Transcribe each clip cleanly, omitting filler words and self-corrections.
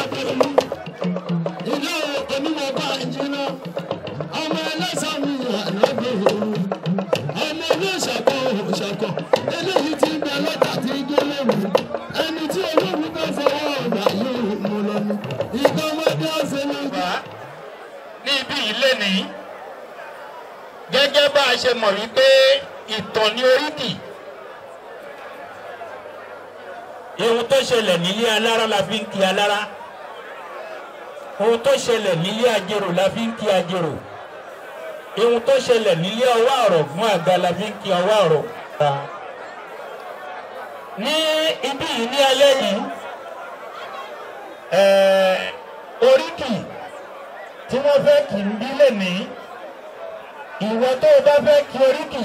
Akẹ́lẹ́ ilé onímọ̀ bá jiná ọmọ ẹlẹ́sàn mi ànágbé ọmọ olóṣàkọ òṣàkọ eléyìí ti ń bẹ lọ́tà tí ń jó lóru ẹni tí olóòrùn bá fọwọ́ ọ̀gbà yóò mú lọ́nu ìgbọ́mọdé ọ̀sẹ̀ ló ń gbà. Ní ibi ilé ní gẹ́gẹ́ bá a ṣe mọ̀ wípé ìtàn ní oríkì Ohun tó ṣẹlẹ̀ nílé alára la fi ń kí alára, ohun tó ṣẹlẹ̀ nílé ajérò la fi ń kí ajérò, ohun tó ṣẹlẹ̀ nílé ọwọ́ àrọ̀gún àga la fi ń kí ọwọ́ àrọ̀. Ní ibi yìí ní alẹ́ yìí, oríkì tí wọ́n fẹ́ kì í bí lè ní, ìwọ tó o bá fẹ́ kí oríkì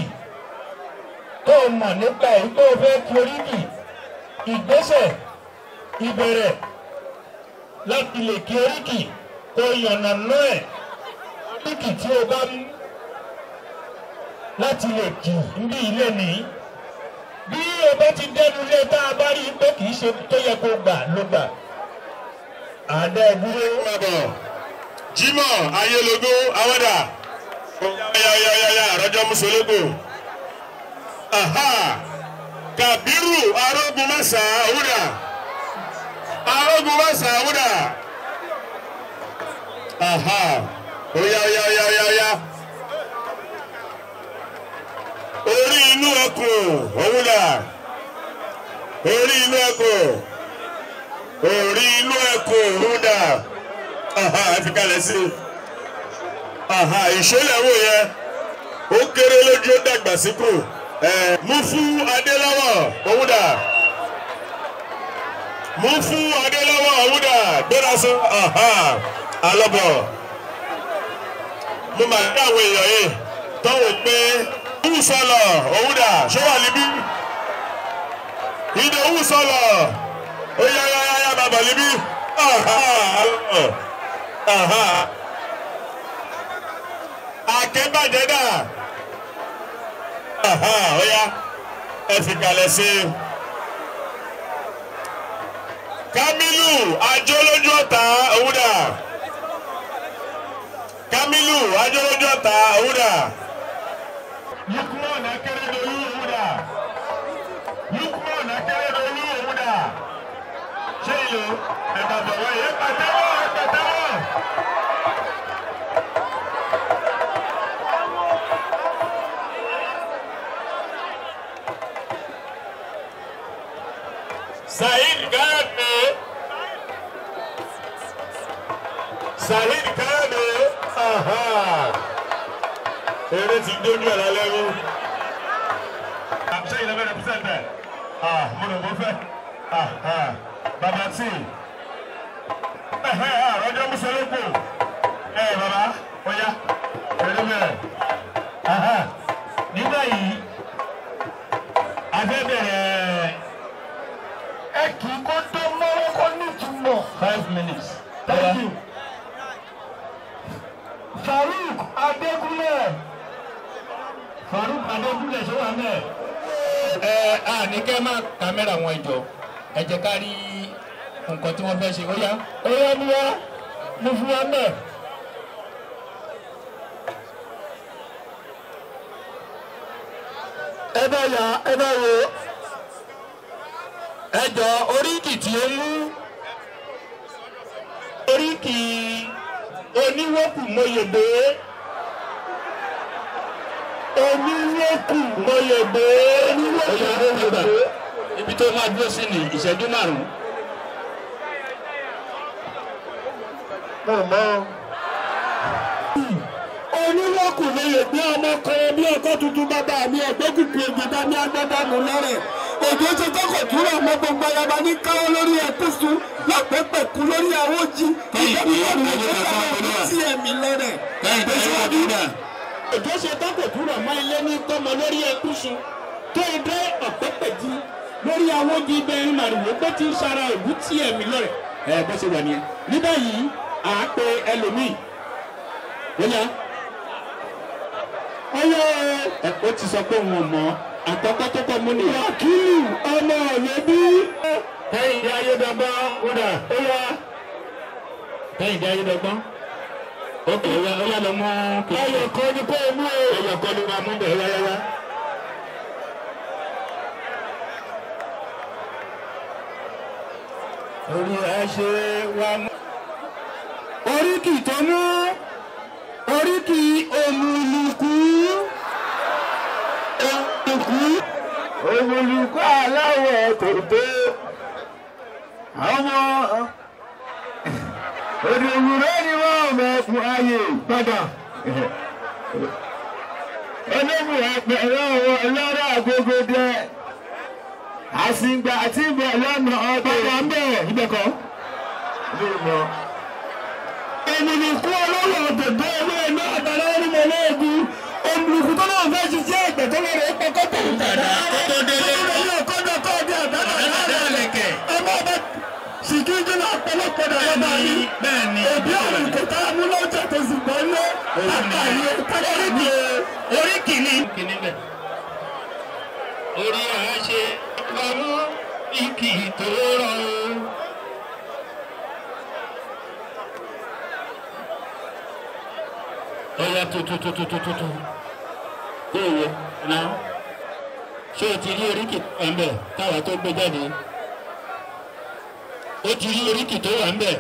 tó o mọ̀ nípa èyí tó o fẹ́ kí oríkì, ìgbésẹ̀ ìbẹ̀rẹ̀ láti lè kí oríkì kó yànnà náà ẹ̀ oríkì tí o bá mú láti lè kì í bí ilé ní. Bí o bá ti dẹnu lé tá a bá rí i pé kì í ṣe tó yẹ kó gbà ló gbà. Àdá ìdúró. Bàbọ̀ Jimoh Ayélogo Awọ́dà yáyáyáyá àrọ́jọ́ Mùsùlùmí. Kàbírù Arógunmáṣá Awúdà Arógunmáṣá Awúdà. Oya oya oya oya oya. Orí inú ẹkùn Awúdà. Orí inú ẹkùn. Orí inú ẹkùn Awúdà. Ẹ fi kalẹ̀ sí i. Ìṣẹ̀lẹ̀ wo yẹn? Ó kéré lójú ó dàgbà síkù. Mufu Adélọ́wọ̀ Awúdà. Mufu Adélọ́wọ̀ Awúdà gbéra sọ. Alọ́bọ̀. Mo máa dá àwọn èèyàn yìí tọ́wọ́ pé Wúsọ̀lọ̀ Awúdà ṣé wà níbí? Ìdòwú sọ̀lọ̀. Ó yá yá yá yá bàbá níbí. Akébàjẹ́ dà. Ó yá ẹ fi kalẹ̀ sí i. Kamilu Ajolójú ọ̀tá Awúdà. Kamilu Ajolójú ọ̀tá Awúdà. Lukman Akérédolú Awúdà. Lukman Akérédolú Awúdà. Ṣé ìlú ẹ̀bà bọ̀wọ̀ yẹn pàtẹ́wọ́ ẹ̀ pàtẹ́wọ́. Saheed Káyọ̀dé. Saheed Káyọ̀dé. Eré ti dójú ẹ̀ lálẹ́ rú. Ṣé ìlẹ̀ bẹ́ẹ̀ represent ẹ̀? Mo lè bọ́ fẹ́. Bàbá tí. Àrọ́jọ́ Mùsùlùmí. Bàbá, ó yá. Eré bẹ̀rẹ̀. Ní báyìí, a fẹ́ bẹ̀rẹ̀. Ẹ kì í kó tó mọ́wọ́ kó nítumọ̀. 5 minutes. Thank you. Farouk Adégúnlẹ̀. Farouk Adégúnlẹ̀ ṣé wà mẹ́? Ẹ ní kẹ́ máa kámẹ́rà wọn jọ. Ẹ jẹ́ ká rí nǹkan tí wọ́n fẹ́ ṣe. Ó yá. Ó yá mú wá. Mo fún wa mẹ́. Ẹ bá yà, ẹ bá wo. Ẹ jọ oríkì tí ó mú oríkì oníwókù mọyègbé Oníwókù mọyègbé Oníwókù mọyègbé. Ibi tó máa dúró sí ní ìṣẹ́jú márùn-ún. Oníwókù mọyègbé ọmọ kan bí ọkọ tuntun bàbá mi ẹgbẹ́kùnkùn ègbè mi agbẹ́dàmú lọ́rẹ̀. Òjò ṣe tọkọ̀ túrọ̀ ọmọ gbogbo ayaba ní káwọ́ lórí ẹ̀kúsùn lápẹ́pẹ̀kú lórí àwòjì ìgbẹ́bí lọ́rùn ìgbẹ́bí tí ẹ̀mí lọ́rẹ̀. Òjò ṣe tọkọ̀ túrọ̀ mọ́ ilé ní tọmọ lórí ẹ̀kúsùn tó idé ọ̀pẹ́pẹ̀jì lórí àwòjì ibẹ̀rin màrìwò pé ti ń sara ìlú tí ẹ̀mí lọ́rẹ̀. Ẹ bó ṣe wà nìyẹn. Ní báyìí à á pe ẹlòmíì. Bóyá ọyọ ẹ ó ti sọ pé òun ò mọ̀ àkọ́kọ́ tó kọ́ mú nìyẹn. Wákìlù ọmọ ọ̀lẹ́bí. Kẹ́hìndé Ayédọ́gbọ́n ó dà. Ó yá. Kẹ́hìndé Ayédọ́gbọ́n. Ókè ó yá lọ mú. Ẹyọ kan ni kó o mú o. Ẹyọ kan ló máa mú bẹ̀ ó yá yá. Orí ẹ ṣe wá mú. Oríkì tó mú oríkì òmùlùkù. Òmùlùkù. Òmùlùkù aláwọ̀ tòótọ́. Àwọn òdòwúrọ̀ ni wọ́n mẹ́kun ayé padà. Olóògùn àpẹẹrẹ ọwọ́ ọlọ́rọ̀ àgógó dẹ. Àsìngbà àti ìbọ̀ lọ́nà ọbẹ̀. Padà ń bẹ̀ ibẹ̀ kọ́. Òmùlùkù ọlọ́wọ̀ tòótọ́ ewé iná àbálẹ́ onímọ̀ olóògùn. Òmùlùkù tó náà fẹ́ ṣiṣẹ́ ẹ̀gbẹ́ tó lọ́rọ̀ ó pọkọ́ tó ń tàdá. Kó tó délé. Kọ́dọ̀ kọ́dọ̀ àdánà Lẹ̀kẹ̀. ọmọ ọba sìkìjì náà pọ̀lọpọ̀lọ lọ́ba yìí. Bẹ́ẹ̀ni. Òbí àrùn kò tá a mú lọ́jà tó sì gbọ́ lé. Látàrí oríkì Oríkì ni. Orí ẹ ṣe wá mú ìkì tó rọ o. Ọya tutututututu. Kó o wo náà. Ṣé o ti rí oríkì tó wà ń bẹ̀ káwa tó gbé jáde? O ti rí oríkì tó wà ń bẹ̀.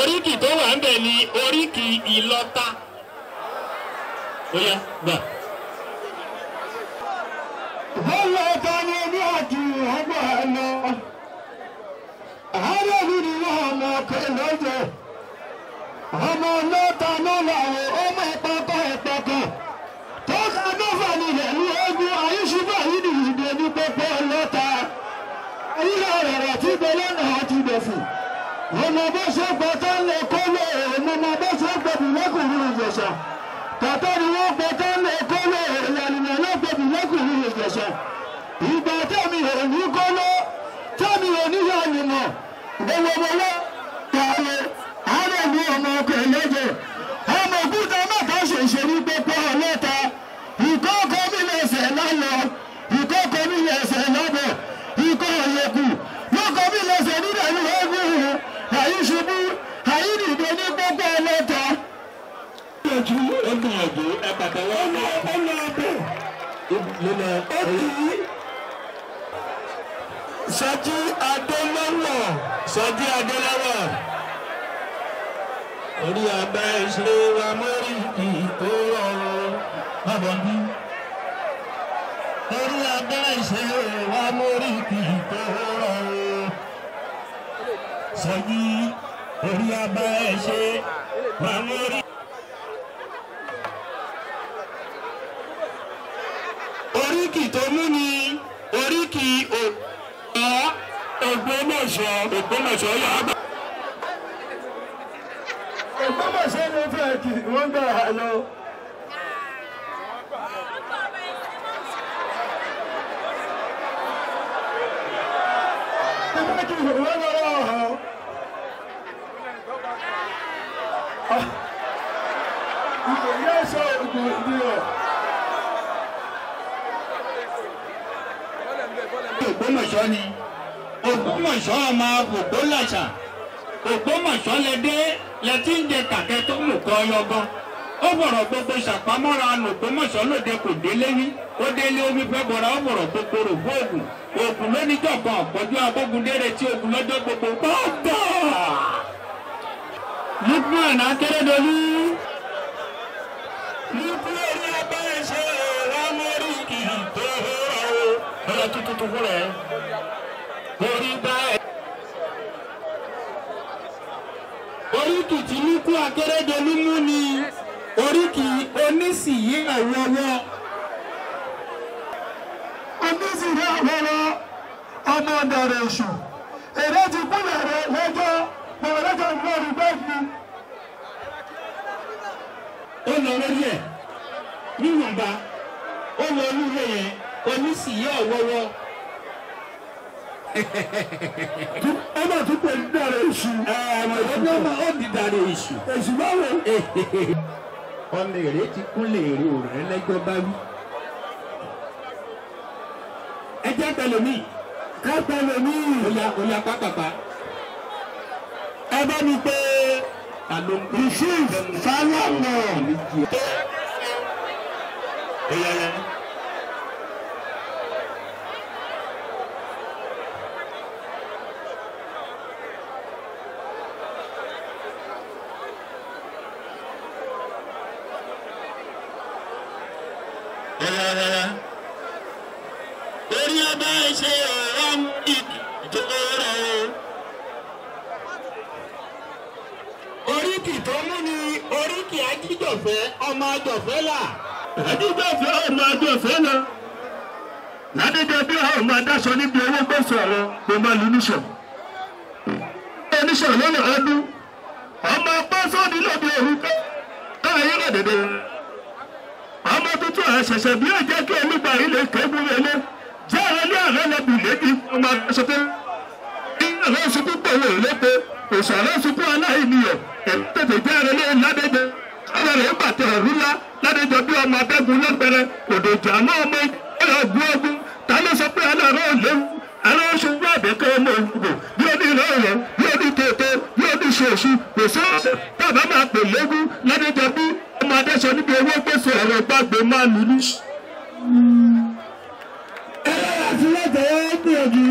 Oríkì tó wà ń bẹ̀ ni oríkì Ìlọta. Ó yá gbà. Ọlọ́ta ni ní àti ọgbà lọ. Àárẹ̀ ni wọ́n mọ̀ pé lọ́jọ́. Ọmọ ọlọ́ta ló làwọn ọmọ ìpapọ̀ ìpapọ̀. Tó ká mẹ́fà nílẹ̀ ní ogun àyíṣúbà yìí nìyí ní pẹ́pẹ́ ọlọ́ta. Ayílẹ̀ rẹ̀ tí bẹ lọ́nà àti ìdẹ̀fù. Ọmọ bó ṣe gbọ́tọ́ lè kólé ọmọ bó ṣe gbẹ̀bù lọ́kùnrin Ìjẹ̀ṣà. Tàtọ́ ni wọ́n gbọ́tọ́ lè kólé ìlànà lọ́gbẹ̀bù lọ́kùnrin Ìjẹ̀ṣà. Ìgbà tẹ̀mí ò ní kólé tẹ̀mí ò ní yànnìmọ̀. Gbogbogbò yàrá àárẹ̀ ní ọmọ ọkọ̀ ẹlẹ́jẹ̀. Ọmọ òkúta mẹ́ta ṣèṣe ní pẹ́pẹ́ ọlọ́ta. Ìkọ́kọ́ mi lẹ́sẹ̀ lálọ́, ìkọ́kọ́ mi lẹ́sẹ̀ lábọ̀, ikọ́ ọ̀yẹ̀kù. Lọ́kọ̀ mi lẹ́sẹ̀ nílẹ̀ ní ọgbọ̀n, àyíṣubú, àyídìde ní pẹ́pẹ́ ọlọ́ta. Gbìyànjú ó gbìyànjú ẹ pàtẹ́wọ́. Ọmọ ọmọ ọbẹ̀ Lílọ ó kì í. Sọjí Adélọ́wọ̀. Sọjí Adélọ́wọ̀. Orí abẹ́ ìṣe wa mórí kì í tó rọrùn. Má bọ̀ bí. Orí abẹ́ ìṣe wa mórí kì í tó rọrùn. Sọjí orí abẹ́ ìṣe wa mórí. Oríkì tó mú ni oríkì Ògbómọ̀ṣọ́ Ògbómọ̀ṣọ́ Ògbómọ̀ṣọ́ yà á gbà. Ògbómọ̀ṣọ́ ló fẹ́ kí wọ́n gbà á lọ. Tẹ́lẹ̀ kí wọ́n lọ́rọ̀ ọ̀hún. Ìyá sọ ògùn ìdí rẹ̀. Ògbómọ̀ṣọ́ ni Ògbómọ̀ṣọ́ ọmọ Ògbólàṣà Ògbómọ̀ṣọ́ lẹ dé lẹ tí ń jẹ kàkẹ́ tó mú kọ́ yọgán ó bọ̀rọ̀ gbogbo ṣàpamọ́ra Ògbómọ̀ṣọ́ lóde kò délé wí ó délé omi fẹ́ bọ̀rọ̀ ó bọ̀rọ̀ gbogbo rò fóògùn ògùn lóníjọ̀kan ọ̀pọ̀jù abógundére tí ogun lọ́jọ́ gbogbo bọ́ọ̀dọ̀. Lukman Akérèdọ́lù. Lukman abẹ́ ṣe rámọ́rí kì í tó rọ̀ o. Ọ̀rọ̀ tuntun tó fún rẹ̀. Orí bá ẹ̀. Oríkì tí Lukú Akérèdọ́lù mú ni oríkì onísìyí ẹ̀wọ̀wọ́. Onísìrí àwọ̀rọ̀ ọmọ ọ̀dàrẹ̀ èṣù. Èrè ti kúnlẹ̀ rẹ̀ lọ́jọ́ pẹ̀lẹ́jọ́ lórí bẹ́ẹ̀ni. Ó lọ lórí ẹ̀ níwọ̀nba ó lọ olúwo yẹn onísìyí ọ̀wọ́wọ́. Ó mà tún pè ní dàrẹ̀ èṣù. Ẹ̀ẹ́dọ̀ ọmọ ó di dàrẹ̀ èṣù. Èṣù báwo? Ọmọ èrè ti kúnlẹ̀ èrè òrẹ́ lẹ́jọ́ bá wí. Ẹ jẹ́ pẹ̀lú mi. Ká pẹ̀lú mi. Oya oya pápápá. Ẹ bá mi pé Yusuf Falana. Orí ọba ṣe ọ̀rọ̀ ìjọba o. Oríkì tó mú ni oríkì ajíjọ̀fẹ́ ọmọ àjọ̀fẹ́ là. Ajíjọ̀fẹ́ ọmọ àjọ̀fẹ́ là. Ládéjọ́ bí ọmọ adáṣọ níbi owó gbèsè ọ̀rọ̀ kò máa lu níṣọ̀. Oníṣọ̀ lọ́nà ọdún. Ọmọ pásọ́ọ̀dì lóbi òru káyé rẹ̀ dédé. Ọmọ tuntun àṣẹ̀ṣẹ̀ bí ó jẹ́ kí olúgba ilé kẹ́gùn rẹ̀ jẹ́ àwọn ilé àrẹ lẹ́bù lébi ọmọ aṣọ tó ní àrẹ sunkún pòwò lépe òṣàrẹ sunkún aláìníyọ̀ tètè jẹ́ àrẹ lé ládéjọ ọmọ rẹ̀ bàtẹ̀ ọ̀rú ńlá ládéjọ bí ọmọ abẹ́gun lọ́gbẹ̀rẹ̀ òdòjà mọ́ ọmọ ìgbẹ́ ọgbọ́n ọgbọ́n ta ló sọ pé aláàárọ̀ ò léwu àrẹ oṣù àbẹ̀kẹ́ ọmọ ògùn bí ó ní ìrọ̀rùn bí ó ní tètè bí ó ní ṣòṣù kò sí ọ̀sẹ̀ bàbá máa pè légún ládéjọ bí ọmọ adéṣọ níbi owó gbèsè ọ̀rọ̀ gbàgbé máa lù ní. Ẹlẹ́yà tí lẹ́tẹ̀ẹ́ gbìyànjú.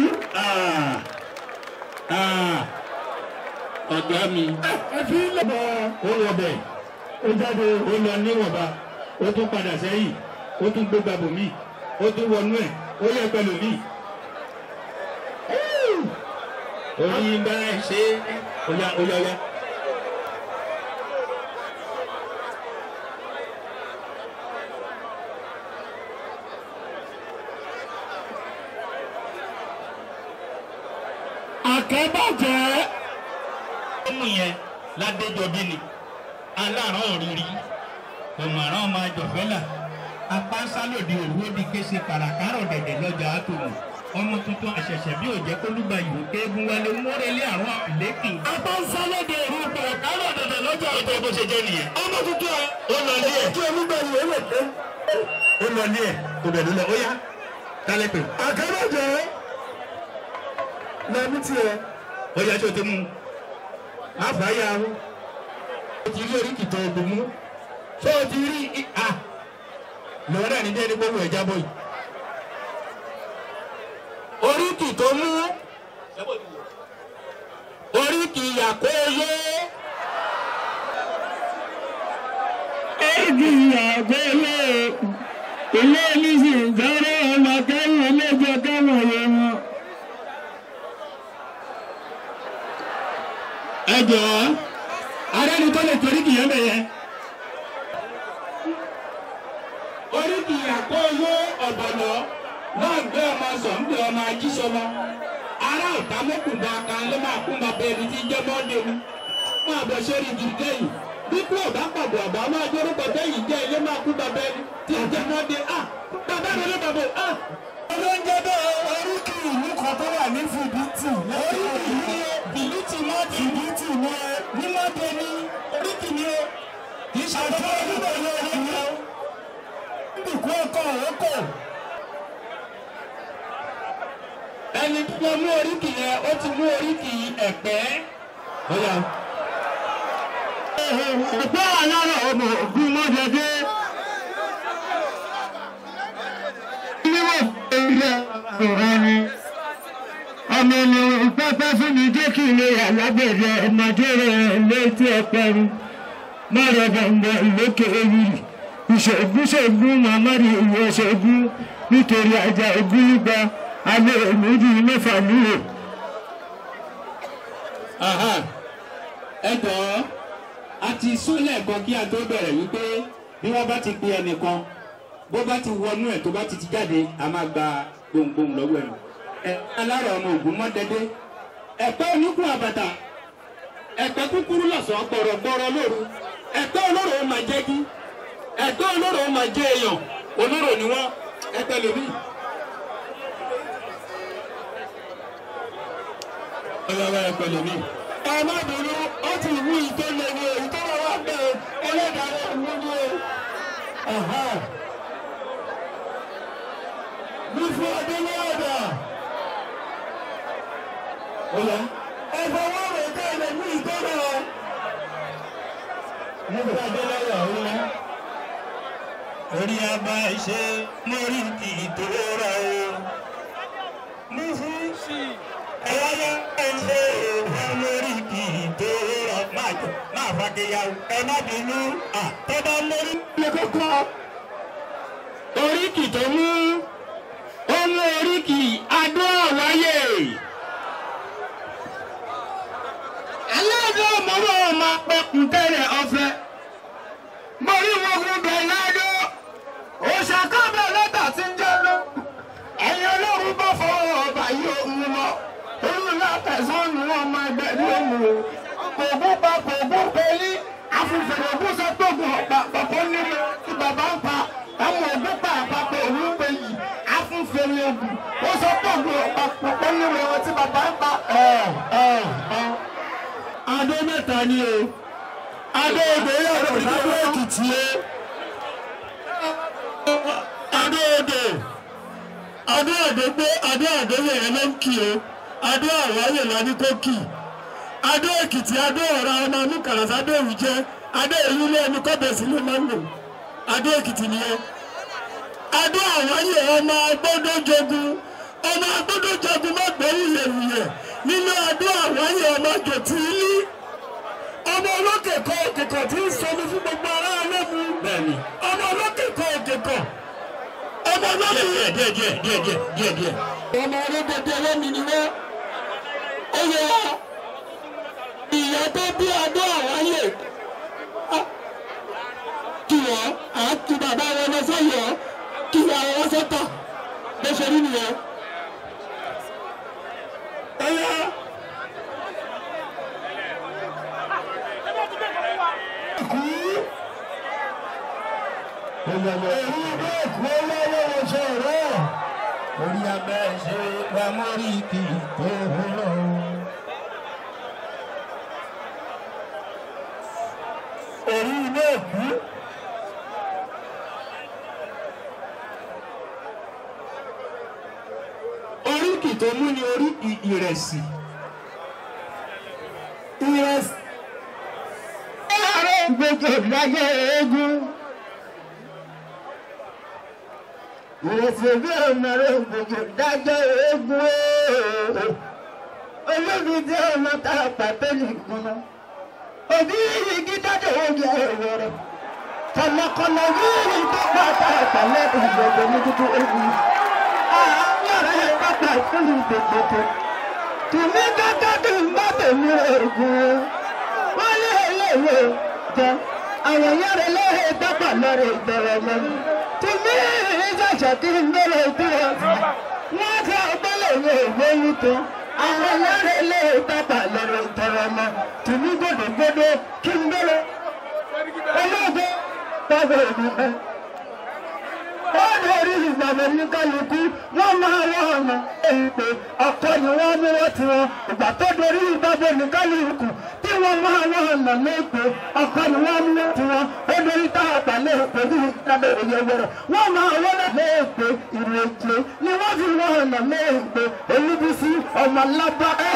Ọ̀gá mi. Ẹ fi ń lọ. Ó lọ bẹ̀. Ó jáde. Ó lọ níwọ̀nba. Ó tún padà sẹ́yìn. Ó tún gbégbá bòmí. Ó tún wọnú ẹ̀. Ó yẹ pẹ̀lú mi. Orí ń bá ẹ ṣe oya oya oya. Àkẹ́bàjẹ́. Ọmọ yẹn ládéjọbí ni aláràn òrìrì òmàrán ọmọ àjọfẹ́là apáńsálòdì òru ó di kése kàràkàrọ̀ dẹ̀dẹ̀ lọ́jà àtòmù ọmọ tuntun àṣẹ̀ṣẹ̀ bí òjẹ́ kólúgba yòó kéégún wálé mórelé àrùn àlékè. Apáńsálòdì òru kàràkàrọ̀ dẹ̀dẹ̀ lọ́jà Ètò bó ṣe jẹ́ nìyẹn. ọmọ tuntun ẹ̀. Ó lọ ilé ẹ̀. Kí olúgba yìí ó lè dé. Ó lọ ilé ẹ̀. Kò bẹ̀ ló lọ. Ó yá. Kálẹ̀ pè. Àkẹ́bàjẹ́. Lẹ́mí tiẹ̀. Ó yá ṣé o ti mú un. Má fà á yá o. O ti rí oríkì tó o mú. Ṣé o ti rí i? À. Lọ́wọ́ náà ní dẹ́ni gbogbo ẹ̀ jábọ̀ yìí. Oríkì tó mú. Oríkì yàkóyé. Oríkì yàkóyé. Ilé oníṣì ìjọ́rọ̀ ọmọ kẹ́yìn ẹlẹ́jọ kẹ́wọ̀n yẹn wọn. Ẹ jọ̀ọ́, arẹ́ni tó lè torí kìí yẹn bẹ̀ yẹn. Oríkì yàkóyé ọ̀bọ̀lọ́ náà gbé ọmọ sọ̀ǹgbẹ ọmọ ajísọmọ. Ará ọ̀tá mọ́kùnbà kan ló máa kún bàbá ẹni tí ń jẹ́ bọ́ọ̀dé mi. Fún àbọ̀ṣẹ́rì gidi kẹ́yìn. Bí kú ọ̀bá pàbọ̀ àbá máa jórúkọ tẹ́yìn jẹ́ ilé máa kún bàbá ẹni tí ń jẹ́ bọ́ọ̀dé. À bàbá mi ló bàbá à. Olóúnjẹ bẹ́ẹ̀ oríkì ìlú kan tó wà ní Fìdítì. Oríkì ni o, Fìdítì mọ́ọ̀dì. Fìdítì ni ẹ. Ní mọ́ọ̀dé ni oríkì ni o. Kì í ṣe Àti olúbọ̀ yẹn oríkì o. Ndùkú ọkọ̀ ọkọ̀. Ẹni tó lọ mú oríkì yẹn, ó ti mú oríkì Ẹ̀pẹ́. Ó yá. Ọ̀pọ̀ alára ọmọ ògùn mọ́dẹ́dẹ́. Níwọ̀n ilé ọ̀rọ̀ ni. Ọmọ ènìyàn pẹ́pẹ́ fún mi jẹ́ kí ilé alágbẹ̀dẹ ọmọdé rẹ̀ létí ẹ̀pẹ̀rún. Mọ̀rẹ̀ gbọ̀ngàn lókè ewì. Ìṣègùn màmá rí ìwé ṣègùn nítorí ajá ogún nígbà alẹ́ méjì mẹ́fà nílò. Aha. Ẹ jọ̀ọ́, a ti sún lẹ́ẹ̀kan kí a tó bẹ̀rẹ̀ wípé bí wọ́n bá ti pe ẹnìkan bó bá ti wọnú ẹ̀ tó bá ti ti jáde a máa gba gbohùngbohùn lọ́wọ́ ẹ̀. Ẹ alárọ̀ ọmọ ògùn mọ́ dẹ́dẹ́. Ẹ̀pẹ́ oníkun àbàtà. Ẹ̀pẹ́ kúkúrú lọ̀sán gbọ̀rọ̀gbọ̀rọ̀ lóru. Ẹ̀pẹ́ olóró máa jẹ́ kí. Ẹ̀pẹ́ olóró máa jẹ́ èèyàn. Olóró ni wọ́n. Ẹ̀pẹ́ lómi. Ọlọ́wọ́ ẹ̀pẹ́ lómi. Ẹ má bínú, ó ti wú ìtó lé ní èyí tó wà wá bẹ́ẹ̀ ẹlẹ́dàá rẹ̀ mú ní o. Ní fún ọdún lọ́wọ́dà. Ó yá. Ẹ fọwọ́ rẹ̀ ká ilẹ̀ mú ìtó. Nígbà Adéláyọ̀ ọ̀hún. Orí abá ṣe mórí kì í tó rà o. Nífi ẹ̀yà ṣe mórí kì í tó rà máa fàkìyà ẹ má bínú tọ́ba mórí. Ilé kókó oríkì tó mú ó mú oríkì Adó Àwáyé. Aláàdó mọ́wọ́ ọmọ apẹ̀kùn tẹ́lẹ̀ ọ̀fẹ́. Mo rí wogun bẹ̀ ládó. Òṣàkọ́bẹ̀ lẹ́tà tí ń jẹ́ ló. Ẹ̀yin olóòrùn bá fọwọ́ ọba yìí òun mọ́. Olùlàtẹ̀sánù ọmọ ẹgbẹ́ ní òun o. Kò gún pa kò gún pẹ̀lí. Afúnfẹ̀rẹ̀ ògún sọ pé ògùn ọ̀pá pàpọ̀ nínú tí bàbá ń pa. Àwọn ògún pa àpapọ̀ òun pè yìí. Afúnfẹ̀rẹ̀ ògùn ó sọ pé ògùn ọ̀pá pàpọ̀ nínú tí bàbá ń pa. Adó mẹ́ta ni o. Adó odò yàtọ̀ sábẹ́ Èkìtì o. Adó odò. Adó odò gbé Adó àdówò yẹn ló ń kì o. Adó Àwáyè la ní kó kì. Adó Èkìtì Adó ọ̀rá ọmọ amúkàràsá Adó òwújẹ́. Adó èyí ilé ẹni kọ́bẹ̀sì ló máa ń lò. Adó Èkìtì nìyẹn. Adó Àwáyè ọmọ agbọ́dọ̀ jogun. Ọmọ agbọ́dọ̀ jogun má gbọ́ wuyẹ̀wuyẹ̀. Nínú Adó Àwáyè ọmọ jòtí ilé. Ọmọ olókè kọ òkè kan tí ń sọmi fún gbogbo ará alẹ́mu. Bẹ́ẹ̀ni. Ọmọ olókè kọ òkè kan. Ọmọ olókè. Díẹ̀ díẹ̀ díẹ̀ díẹ̀ díẹ̀ díẹ̀. Ọmọ olódòdó ẹlẹ́mi ni wọ́n. Ó yẹ wá. Ìyá tó bí Adó Àwáyè. Kì wọ́n, à ń tu bàbá wọn lọ sọ́yọ́. Kì wọ́n àwọn sọ́tọ̀. Bó ṣe rí nìyẹn. Ẹyá. Kú. Èyí bẹ́ẹ̀ kú ọlọ́wọ́ ṣe rẹ̀. Orí abẹ́ ṣe wà mórí kì í tó rọ̀ o. Èyí bẹ́ẹ̀ kú. Oríkì tó mú ni oríkì ìrẹsì. Ìrẹsì. Gbogbo láyé eégún. Ìrẹsì bí ọmọ rẹ̀ gbogbo dájọ́ eégún ooo. Olóbi tí ọmọ tá a pàtó nìkan. Òbí igi dájọ́ oúnjẹ ẹ̀rọ rẹ̀. Kọ̀lọ̀kọ̀lọ̀ yìí tó bá tá a pàlẹ́ ìgbọ̀gbọ̀ ní dúdú eégún. Àwọn ọ̀rẹ́ pápá ìfúnni gbogbo. Tùmí kọ́kọ́ kí n bá tèmi ògùn. Wọ́n lé eléwé jẹ. Àwọn yàrá lóye pápá lọ́rẹ̀ ìbẹ̀rẹ̀ mọ́. Tùmí ìṣàṣà kí n bẹ̀rẹ̀ ìdúró. Wọ́n ti ọgbọ́lẹ̀ ìwé ìwé tó. Àwọn yàrá lóye pápá lọ́rẹ̀ ìbẹ̀rẹ̀ mọ́. Tùmí gbòdògbòdò kí n bẹ̀rẹ̀. Olóògbé bàbá ìbẹ̀rẹ̀. Wọ́n ní orí ìgbàgbọ́ ní kálukú, wọ́n máa wọ́n ọ̀nà èyí pé ọ̀kọ́ ni wọ́n mú wọ́n ti wọn. Ìgbà tó dorí ìgbàgbọ́ ní kálukú tí wọ́n máa wọ́n ọ̀nà lẹ́pẹ́ ọ̀kọ́ ni wọ́n mú wọ́n ti wọn. Ó dorí táàpà lẹ́pẹ́ ní ìgbàgbọ́ ìyẹ̀wẹ̀rẹ̀. Wọ́n máa wọ́n lẹ́pẹ́ ìrèké ni wọ́n fi wọ́n ọ̀nà lẹ́pẹ́ Olúbísí ọmọ lábá. Ẹ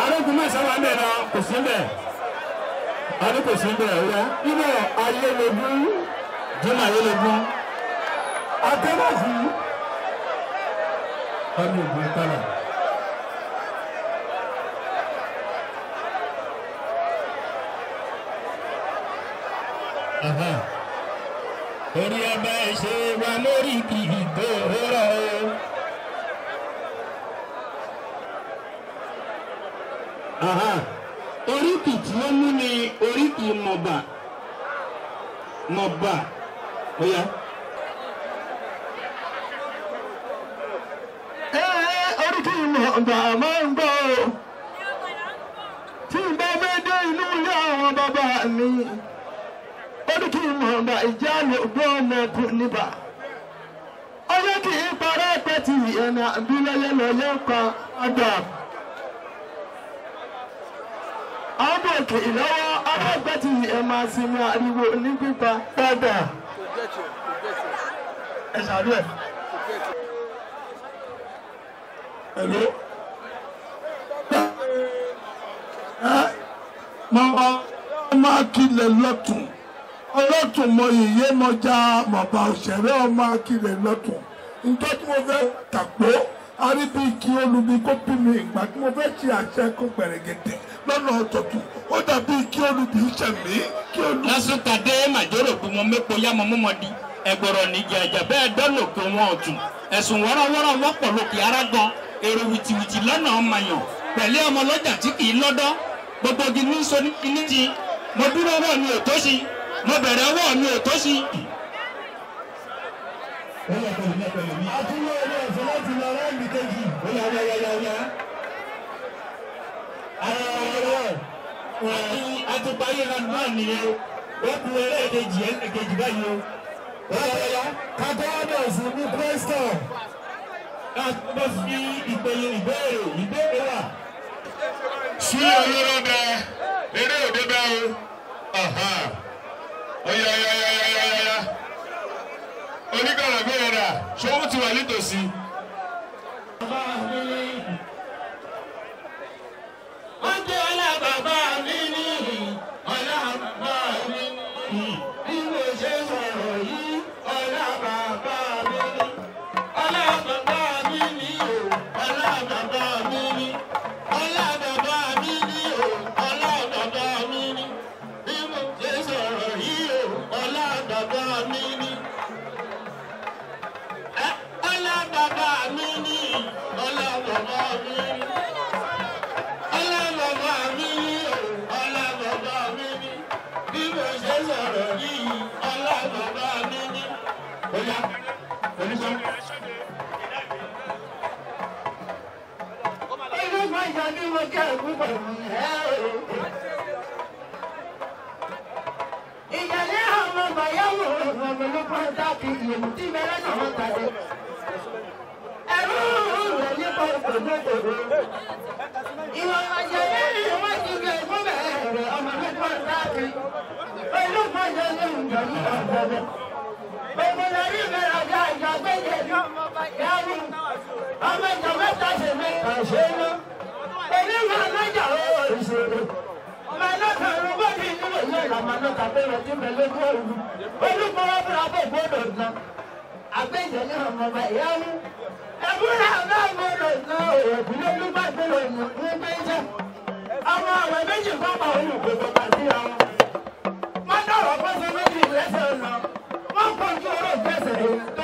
Arógun mẹ́sàn-án wà mẹ́rin náà kò sí mbẹ̀. Adé kò sí mbẹ̀ ọ̀yá. Nínú ayélujú, Jimoh ayélujú. Akẹ́mọ̀fù. Ọmọ ògùn kọ́là. Orí ọba ṣe wà lórí kì í tó rọ̀ o. Oríkì tí ó mú ni oríkì mọ̀bà mọ̀bà ó yá. Oríkì mọ̀bà máa ń gbọ́ o. Tí n bá fẹ́ dé inú ilé àwọn bàbá mi, oríkì mọ̀bà ìjà ló gbọ́ ọmọkùnrin níbà. Ọyọ́ kì í parẹ́ pẹ́tì ẹ̀nà àbílẹ̀yẹ lọ́yẹ́ kan ọ̀dà. Ọmọ òkè ìlọ́wọ́ ọlọ́gbẹ́ ti ẹ̀ máa sinmi ariwo ní pípa padà. Ẹ ṣàlù ẹ̀. Hello. Ọmọ akilẹ̀ lọ́tún ọlọ́tún mọ ìyé mọjá mọ̀bà òṣèré ọmọ akilẹ̀ lọ́tún nǹkan tí mo fẹ́ tàpó aríbi kí olùbí kó bí mi ìgbà tí mo fẹ́ ṣe àṣẹ kó gbẹ̀rẹ̀gẹ̀dẹ̀ lọ́nà ọ̀tọ̀tún ó dàbí kí olùbí ṣẹ̀mí kí olùbí. Lásùtàdé màjòrò bí mo mépo yá mo mú mọ di ẹgbọ̀rọ̀ nìjẹ̀ ẹ̀jẹ̀ bẹ́ẹ̀ dọ́lòkè wọn ọ̀tún ẹ̀sùn wọ́rọ́wọ́rọ́ wọ́pọ̀ lókè arágan èrò wìtìwìtì lọ́nà ọmọyàn pẹ̀lẹ́ ọmọ lọ́jà tí kì í lọ́dọ́ gbogbo igi ní so ní ti mo dúró ọwọ́ mi ò tó sí mo bẹ̀rẹ̀ ọwọ́ mi ò tó sí. Àtúnyẹ ilé ẹ̀fọ́ láti lọ ráńdì kejì. Ó yá yá yá yá yá. Ara ọ̀rọ̀ àtúpáyé náà nìyẹn. Ó ku ẹlẹ́ẹ̀kejì ẹlẹ́ẹ̀kejì báyìí o. Ó yá yá yá. Kátó ọ̀dọ̀ sí ní question. Ká bọ́ sí ìpele ìbéèrè ìbéèrè wà. Sí olóró bẹ, eré òde bẹ o. Ọ̀yà ọ̀yà ọ̀yà ọ̀yà ọ̀yà. Oníkàrà gbé rà, ṣòwò ti wà nítòsí. Ọjọ́ ọlá bàbá mi ní ọlá bàbá mi ní bí mo ṣe sọ̀rọ̀ yìí ọlá bàbá mi ní ọlá bàbá mi ní o ọlá bàbá mi ní ọlá bàbá mi ní o ọlá bàbá mi ní bí mo ṣe sọ̀rọ̀ yìí o ọlá bàbá mi ní. Ọlá bàbá mi ní ọlá bàbá mi ní. Ọlá bàbá mi ní ọlá bàbá mi ní. Bí mo ṣe sọ̀rọ̀ yìí, ọlá bàbá mi ní. Oya, oníṣẹ́. Ìjàlẹ̀ àwọn bàyáwò ọmọ ló kọ́ dákì ìyẹ̀mú tí mẹ́rẹ́ náà wọ́n tàdé. Ẹ̀rú rẹ̀ nípa òkòdókòdó. Ìwọ̀n àjẹyẹ ìwọ́n ti gbé fún bẹ̀rẹ̀ ọmọ ló kọ́ dákì. Pẹ̀lú pọ̀jọ́ ní ìjọ̀lú ọ̀gbọ̀gbọ̀. Gbogbo lórí mẹ́rẹ̀ ọjà ìjọ gbẹ́jẹ̀ ní ọmọ bàyáwò. Ọmọ ìjọ mẹ́ta ṣe mẹ́ta ṣe ná. Pẹ̀lú ìwọ̀n alájà ó ìṣòro. Ọmọ ẹlọ́kàrún bó ti nílò yóò rà máa lọ́ka pé wọ́n ti bẹ̀ lójú òru. Olúkọ́wọ́ fúnra bò gbọ́dọ̀ gan. Àgbẹ̀jẹ̀ ní ọmọ ọba ìyáwó. Ẹ̀fúnra náà gbọ́dọ̀ gan òògùn lólúgbàgbé lòun ní gbẹ́jẹ́. Ọmọ àwẹ̀ méjì pápá olùkókò pàdé àwọn. Wọ́n dọ̀rọ̀ pọ́sọ méjì lẹ́sẹ̀ ọ̀nà. Wọ́n kojú ọ̀rọ̀ gbẹ̀sẹ̀ tó